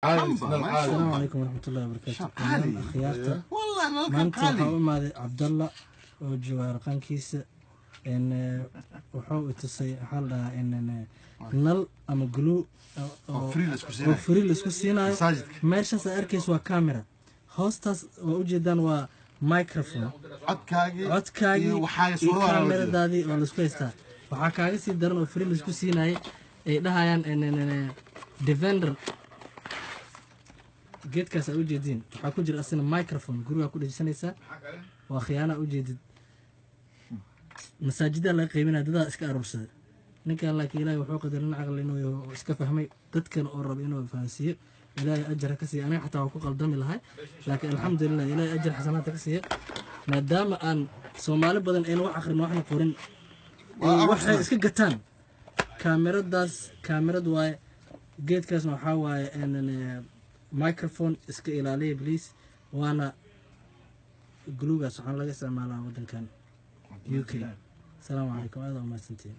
Asalaamu calaykum waraxmatullahi wabarakaatu, dhammaan akhyaarta. Maanta waxaa u imaaday Cabdalla oo jooga harqaankiisa. Wuxuu i tusay, waxaa la dhahaa nal ama glue oo free laisku siinayo. Meeshaas aad arkaysa waa camera, hoostaas waa ujeedaan waa microphone. Codkaagii iyo kaameradaadii waa laisku haystaa. Waxaa kaaga sii daran oo free laisku siinayay ay dhahayaan defender. Geedkaas aa ujeediin waxaa ku jira asina microphone, gurigaa ku dhejisanaysaa. Waa khiyaana ujeedid. Masaajidaa laga qaybinaya, dadaa iska aruursaday ninkan, laakiin Ilaahay wuxuu qadaray nin caqli inuu yaho oo iska fahmay dadkan oo raba inuu fahansiiyo. Ilaahay ajar ha ka siiya. Aniga xataa waa ku qaldami lahay, laakiin alxamdulilah, Ilaahay ajar xasanaadka ka siiya, maadaama aan Soomaali badan ayna wax aqrin waxna qorin, waxay iska gataan kaamiradaas. Kaamirad waaye, geedkaasna waxaa waaye microphone. Iska ilaaliya please. Waana gluegaas, waxaana laga isticmaalaa waddankan UK. Asalaamu calaykum, aada umahadsantihiin.